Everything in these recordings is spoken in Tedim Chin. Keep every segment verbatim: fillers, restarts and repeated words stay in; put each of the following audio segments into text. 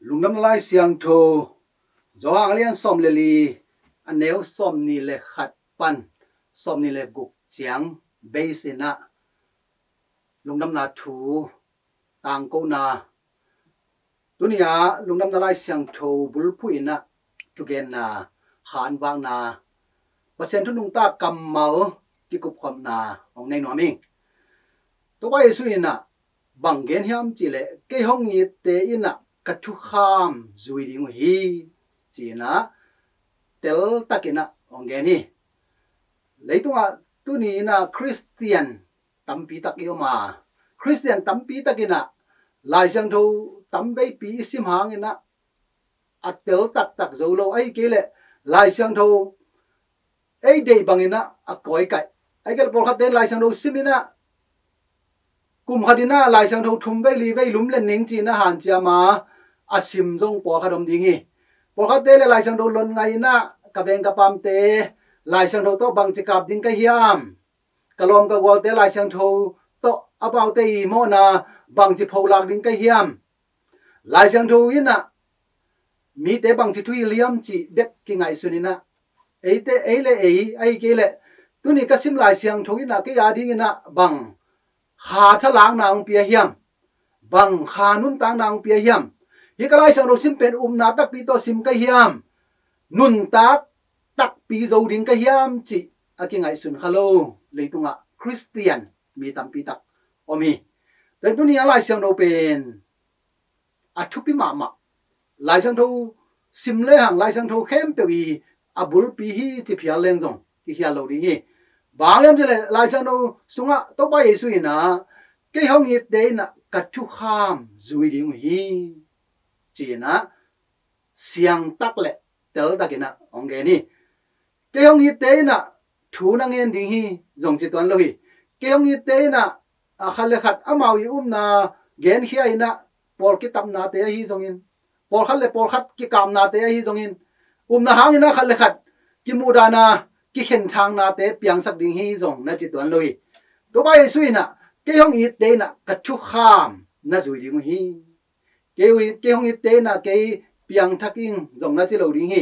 Lungdamna Lai Siangtho Johan a lian sawm le li, a neu sawmnih le khat pan sawmnih le guk ciang base in ah lungdamna thu tangkona, tuni-a lungdamna Lai Siangtho bulphuh in ah thugenna, khanvakna, Pasian thu nungta kammal kikupkhopna hong nei nuam ing. Topa Jesu in ah bang gen hiam cih leh, kei hong itte in ah ka thukham zui ding uh hi, ci-in ah teltak in ah hong gen hi. Leitungah tuni in ah Khristian tampi tak i om a, Khristian tampi tak in ah Lai Siangtho tamveipi i sim hang in ah a tel taktak zo lo, ahih kei leh Lai Siangtho ei deih bangin ah a kawikaih. Ahih kei leh pawlkhatte in Lai Siangtho sim in ah kum khat in ah Lai Siangtho thum vei li vei lum len ning ci-in ah hanciam a, a sim zong pawlkhat om ding hi. Pawlkhatte le Lai Siangtho lon ngai in ah, ka veng ka pamte Lai Siangtho tawh bangci kap ding ka hiam, ka lawm ka gualte Lai Siangtho tawh amaute i mawhna bangci pholak ding ka hiam, Lai Siangtho in ah mite bangci thuhilh hiam cih bek kingaihsun in ah, eite, ei le ei, ahih kei leh tuni ka sim Lai Siangtho in ah kei a ding in ah bang kha thalakna hong pia hiam, bang kha nuntakna hong pia hiam, hih ka Lai Siangtho sim pen upna takpi tawh sim ka hiam, nuntak takpi zo ding ka hiam cih a kingaihsun kha lo leitungah Khristian mi tampi tak om hi. Tua tuni-a Lai Siangtho pen a thupi mahmah. Lai Siangtho sim lehang Lai Siangtho khempeuh i a bulpi hi ci phial leng zong kikhial lo ding hi. Bang hiam cih leh Lai Siangtho sungah Topa Jesu in ah, kei hong itte in ah ka thukham zui ding uh hi, ci-in ah siangtak le teltak in ah hong gen hi. Kei hong itte in ah thu na ngen ding hi zong ci tuan lo hi. Kei hong itte in ah, a, khat le khat amau i upna genkhia in ah, pawl kitapnate ahi zongin, pawlkhat le pawlkhat kikapnate ahi zongin, upna hang in ah khat le khat kimuhdahna, kikhenthaknate piangsak ding hi zong na ci tuan lo hi. Topa Jesu in ah, kei hong itte in ah ka thukham na zui ding uh hi. Kei, kei hong itte in ah kei piangthak ing zong na ci lo ding hi.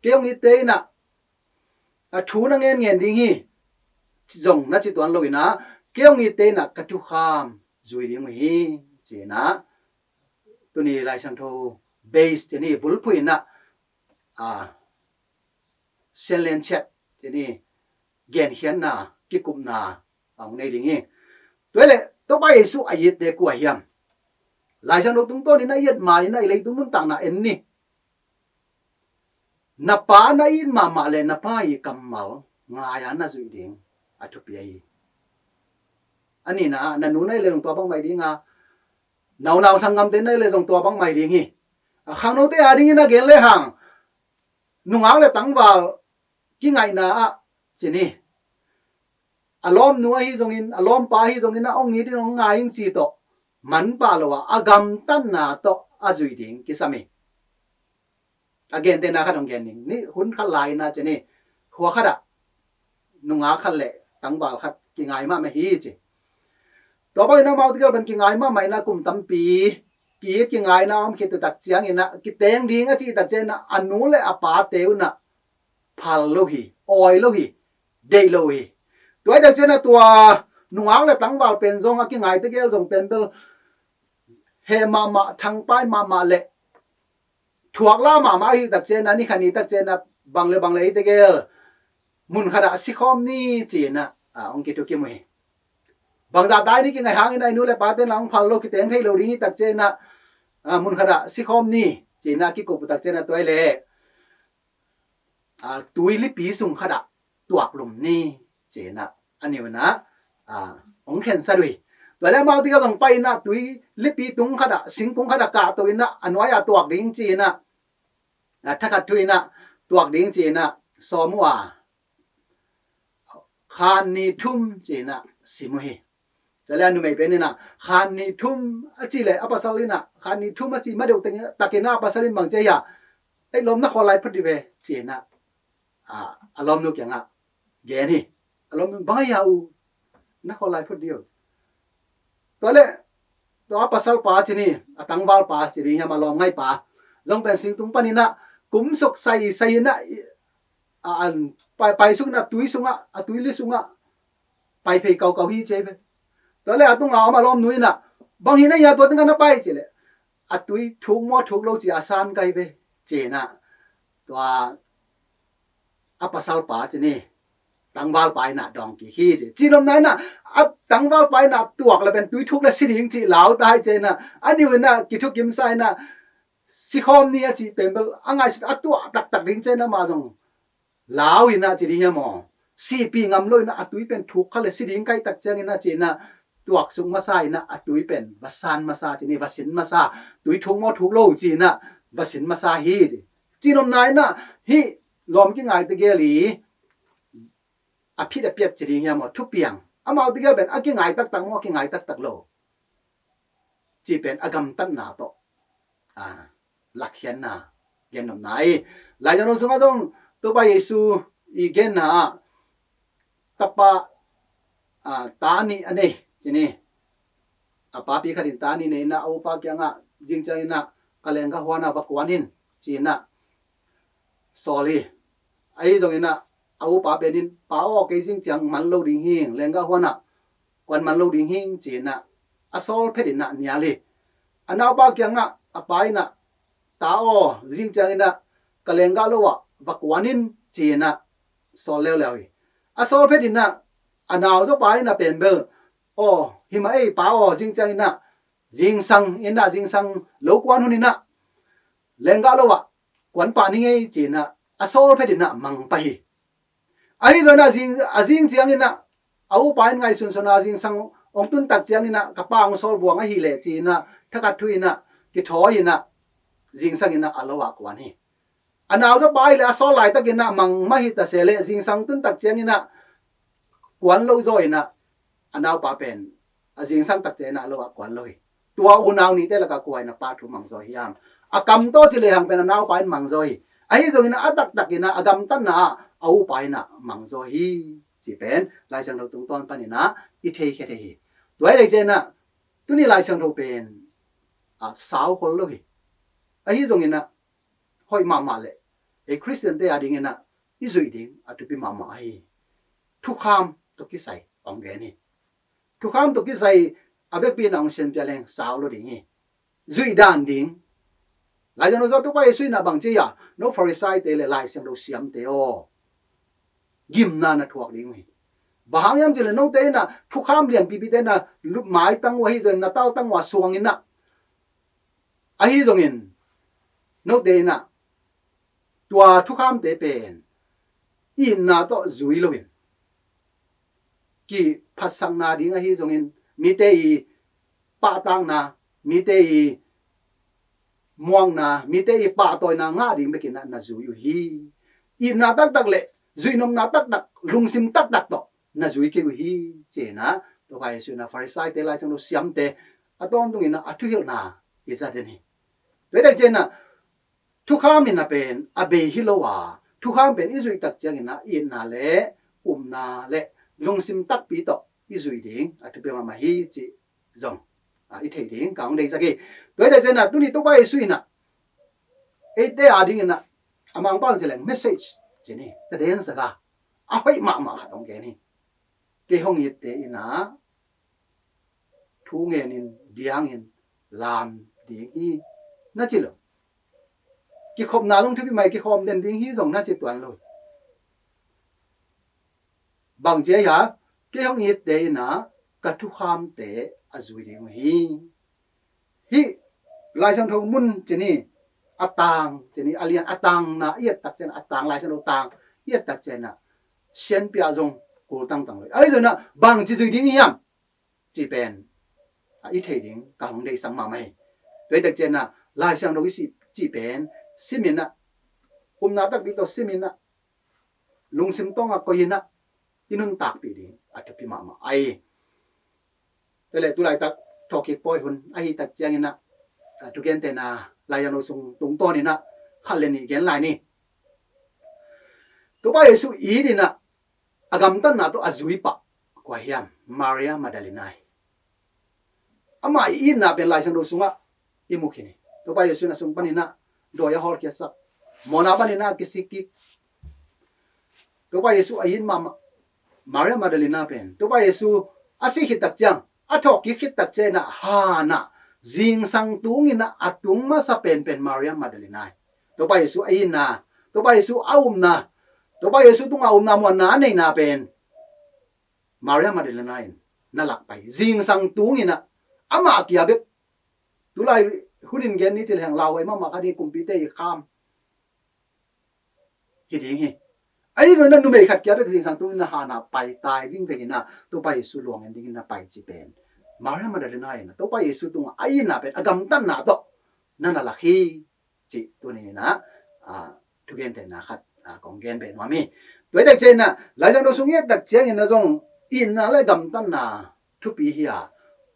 Kei hong itte in ah a thu na ngen ngen ding hi zong na ci tuan lo in ah, kei hong itte in ah ka thukham zui ding uh hi, ci-in ah tuni Lai Siangtho base ci ni bulphuh in ah, a, sianlen ciat ci ni genkhiatna, kikupna a hong nei ding hi. Tua leh Topa Jesu a itte kua hiam? Lai Siangtho tungtawn in a i et ma in ah i leitung nuntakna en ni. Na pa na it mahmah le na pa i kammal ngai a na zuih ding a thupi ahi. A nihna ah na nu na i le zong tua bang mai ding a, na unau sanggamte na i le zong tua bang mai ding hi. A khangnote a dingin a gen lehang, nungak le tangval kingaihna ah ci ni, a lawmnu ahi zongin, a lawmpa ahi zongin, a hong it in hong ngai ing ci tawh man pah lo a, a gamtatna tawh a zuih ding kisam hi. A gentehna khat hong gen ning ni, hun khat lai in ah ci ni, khua khat ah nungak khat le tangval khat kingai mahmah hi ci. Tua bangin amau tegel pen kingai mahmah in ah kum tampi ki-it kingaina om khit uh tak ciangin ah kiteng ding a cih tak ciangin ah a nu le a pate un ah phal lo hi, awi lo hi, deih lo hi. Tua hi tak ciangin ah tua nungak le tangval pen zong a kingai tegel zong pen bel heh mahmah, thangpai mahmah le thuak la mahmah ahi tak ciangin ah, ni khat ni tak ciangin ah bang le bang le hi tegel mun khat ah sikhawm ni ci-in ah, a, hong kithukim uh hi. Bangzah dai ni kingai hangin ah i nu le pate in ah hong phal lo, kiteng thei lo ding hi tak ciangin ah, a, mun khat ah sikhawm ni ci-in ah kikup uh tak ciangin ah tua hi leh, a, tui lipi sung khat ah tuak lum ni ci-in ah a ni un ah, a, hong khensat uh hi. Tua leh amau tegel zong pai in ah tui lipi tung khat ah, singkung khat ah kahto in ah a nuai ah tuak ding ci-in ah, a, thakhat thu in ah tuak ding ci-in ah sawm uh a, khan ni thum ci-in ah sim uh hi. Tua leh a numei pen in ah khan ni thum a cih leh a pasal in ah khan ni thum a cih ma deuh takin ah a pasal in bang ci hiam? Ei lawm, na khawl lai phot dih ve ci-in ah, a, a lawmnu kiangah gen hi. A lawmnu bang a hia uh, na khawl lai phot dih uh. Tua leh tua a pasal pa ci ni, a tangval pa ci ding hiam, a lawm ngai pa, zong pen singtung panin ah kumsuk sai sai in ah, a, an pai, pai sungin ah, tui sungah, a tuili sungah pai phei kaukau hi ci ei ve. Tua leh a tungah om a lawmnu in ah, bang hi na hia tua teng ah na pai ci leh, a tui thuk maw thuk lo ci a san kai ve ci in ah, tua a pasalpa ci ni, tangvalpa in ah dawng kik hi ci. Cinopna in ah, a tangvalpa in ah tuak leh pen tui thuk leh si ding ci lau ta hi ci in ah, a niu in ah kithukim sa in ah, sikhawm ni a cih pen bel a ngaihsut a tuah taktak ding ci in ah, amah zong lau in ah ci ding hiam aw? Sihpih ngam lo in ah a tui pen thuk kha leh si ding kai tak ciangin ah ci in ah, tuak suk masa in ah a tui pen va san masa ci ni, va sin masa, tui thuk maw thuk lo ci in ah va sin masa hi ci. Cinopna in ah hih lawm kingaite gel i a phit a piat ci ding hiam aw, thupiang, amaute gel pen a kingai taktak maw, a kingai taktak lo ci pen a gamtatna tawh, a, lakkhiatna gennopna hi. Lai Siangtho sungah zong Topa Jesu i genna ah, tapa, a, ta nih a nei ci ni. A papi khat in ta nih nei in ah, a upa kiangah, zing ciangin ah ka lenggah huan ah va kuan in ci in ah sawl hi. Ahi zongin ah a upa pen in, pa aw, kei zing ciang man lo ding hi, lenggah huan ah kuan man lo ding hi ci in ah a sawl phet in ah nial hi. A naupa kiangah a pa in ah, ta aw, zing ciangin ah ka lenggah lo ah va kuan in ci in ah sawl leuleu hi. A sawl phet in ah a naupa in ah pen bel, aw, hi mah ei pa aw, zing ciangin ah zingsang in ah, zingsang lo kuan hun in ah lenggah lo ah kuan pah ni ngei ci in ah a sawl phet in ah mang pah hi. Ahi zongin ah zing, a zing ciangin ah a upa in ngaihsunsun a, zingsang hong tun tak ciangin ah ka pa hong sawl buang ahih leh ci in ah thakhat thu in ah kithawi in ah zingsang in ah a lo ah kuan hi. A naupa ahih leh a sawl laitakin ah mang mah hi ta se leh, zingsang tun tak ciangin ah kuan lo zaw in ah a naupa pen a zingsang tak ciangin ah a lo ah kuan lo hi. Tua unau nihte lakah kua in ah pa thu mang zaw hiam? A kam tawh ci lehang pen a naupa in mang zaw hi. Ahi zongin ah a taktakin ah a gamtatna ah a upa in ah mang zaw hi ci pen Lai Siangtho tungtawn panin ah i theikhia thei hi. Tua hi leh ci in ah tuni Lai Siangtho pen, a, sau khol lo hi. Ahi zongin ah hoih mahmah leh ei Khristiante a dingin ah i zuih ding a thupi mahmah ahi. Thukham tawh kisai hong gen hi. Thukham tawh kisai a vekpi in ah hong sianpia leng sau lo ding hi. Zuih dan ding. Lai Siangtho sungah Topa Jesu in ah bang ci hiam? No Pharisaite leh Lai Siangtho siamte aw, gimna na thuak ding uh hi. Bang hang hiam ci leh note in ah thukham lianpipite na lup maitang uh ahi zongin, na taltang uh a suang in ah, ahi zongin note in ah tua thukhamte pen itna tawh zui lo in, kiphatsakna ding ahi zongin, mite i pahtakna, mite i muakna, mite i pahtawina ngah ding bekin ah na zui uh hi. Itna taktak leh zuihnopna taktak, lungsim taktak tawh na zui kei uh hi ci in ah Topa Jesu in ah Pharisaite, Lai Siangtho siamte a tawntungin ah a thuhilhna i zat den hi. Tua hi tak ci in ah thukham in ah pen a bei hi lo a, thukham pen i zuih tak ciangin ah itna leh upna leh lungsim takpi tawh i zuih ding a thupi mahmah hi cih zong, a, i theih ding ka hong deihsak hi. Tua hi tak ci in ah tuni Topa Jesu in ah eite a dingin ah a Mangpau in ci leng message ci ni, taden saga a hoih mahmah khat hong gen hi. Kei hong itte in ah thu ngenin, diangin, lam ding hi na ci lo. Kikhopna zong thupi mai, kikhawm den ding hi zong na ci tuan lo. Bang ci hiam? Kei hong itte in ah ka thukhamte a zui ding uh hi. Hih Lai Siangtho mun ci ni, a tang ci ni, a lian, a tangna i et tak ciang, a tang, Lai Siangtho tang i et tak ciang ah sianpia zong kul tangtang lo hi. Ahi zongin ah bang ci zui ding hiam cih pen, a, i theih ding ka hong deihsak mahmah hi. Tua hi tak ciang ah Lai Siangtho i cih pen sim in ah, upna takpi tawh sim in ah, lungsim tawngah koih in ah i nuntakpih ding a thupi mahmah ahi. Tua leh tulaitak thawhkik pawi hun ahi tak ciangin ah, a, thugentehna Lai Siangtho sung tungtawn in ah khat leh nih gen lai ni. Topa Jesu it in ah a gamtatna tawh a zui pah kua hiam? Maria Magdalena hi. Amah i itna pen Lai Siangtho sungah i mu khin hi. Topa Jesu in a sung panin ah dawi a hawlkhiatsak, mawhna panin a kisik kik. Topa Jesu a it mahmah Maria Magdalena pen Topa Jesu a sih khit tak ciang, a thawh kik khit tak ciang in ah han ah zingsang tung in ah a tung masa penpen Maria Magdalena hi. Topa Jesu a itna, Topa Jesu a upna, Topa Jesu tungah upna muanna a neihna pen Maria Magdalena in na lak pai. Zingsang tung in ah amah kia bek, tulai hun in gen ni ci leng lauhuai mahmah kha ding, kumpite i kham hi ding hi. Ahi zongin ah numei khat kia bek zingsang tung in ah han ah pai tai vingveng in ah Topa Jesu luang en dingin na pai ci pen Maria Magdalena in ah Topa Jesu tungah a itna pen a gamtatna tawh na na lak hi. Cih tuni in ah, ah, thugentehna khat, ah, kong gen beh nuam hi. Tua hi tak ciang in ah Lai Siangtho sung i et tak ciangin ah zong itna le gamtatna thupi hi a,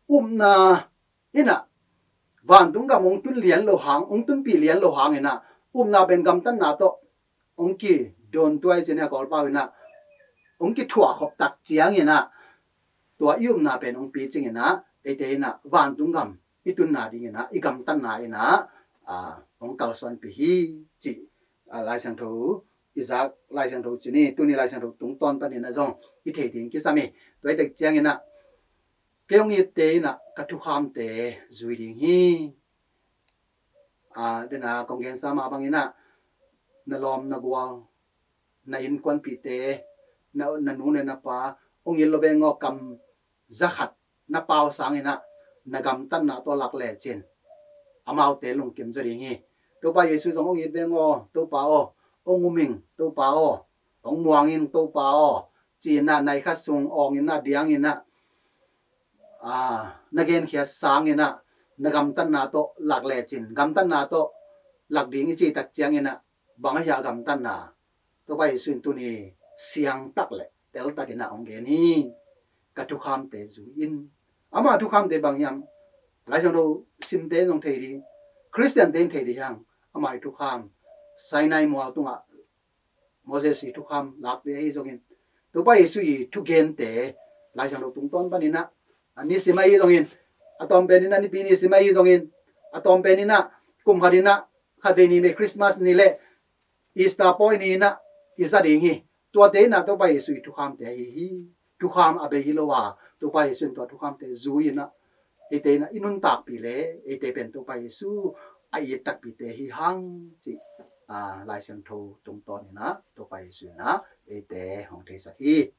upna in ah vantung gam hong tun lian lo hang, hong tunpih lian lo hangin ah upna pen gamtatna tawh hong kidawn tuai ci-in ah Kawlpau in ah hong kithuah khop tak ciangin ah tua i upna pen hong picing in ah eite in ah vantung gam i tunna dingin ah i gamtatna in ah, ah, hong kalsuanpih hi cih, ah, Lai Siangtho i zak Lai Siangtho ci ni. Tuni Lai Siangtho tungtawn panin ah zong i thei ding kisam hi. Tua hi tak ciangin ah kei hong itte in ah ka thukhamte zui ding hi. Ah, den a kong gensa mah bangin ah na lawm na gual, na innkuanpihte, na, na nu le na pa hong it lo veng aw, kam za khat na pau sangin ah na gamtatna tawh lak lecin amaute lungkim zaw ding hi. Topa Jesu zong hong it veng aw, Topa aw, hong um ing Topa aw, hong muang ing Topa aw, ci-in ah nai khat sung awng in ah diang in ah, ah, na genkhia sangin ah na gamtatna tawh lak lecin, gamtatna tawh lak ding i cih tak ciangin ah bang ahi a gamtatna? Topa Jesu in tuni siangtak le teltak in ah hong gen hi. Ka thukhamte zui in. Ama thukhamte bang hiam? Lai Siangtho simte in zong thei ding, Khristiante in thei ding hi hang. Ama i thukham, Sinai mual tungah Moses i thukham lakte ahi zongin, Topa Jesu i thugente Lai Siangtho tungtawn panin ah, a nisim ahi zongin, a tawm pen in ah nipi nisim ahi zongin, a tawm pen in ah kum khat in ah khatvei ni, Christmas ni le Easter pawi ni in ah i za ding hi. Tuate in ah Topa Jesu i thukhamte ahi hi. Thukham a bei hi lo a, Topa Jesu in tua thukhamte zui in ah eite in ah i nuntakpih le eite pen Topa Jesu a it takpite hi hang cih, ah, Lai Siangtho tungtawn in ah Topa Jesu in ah eite hong theisak hi.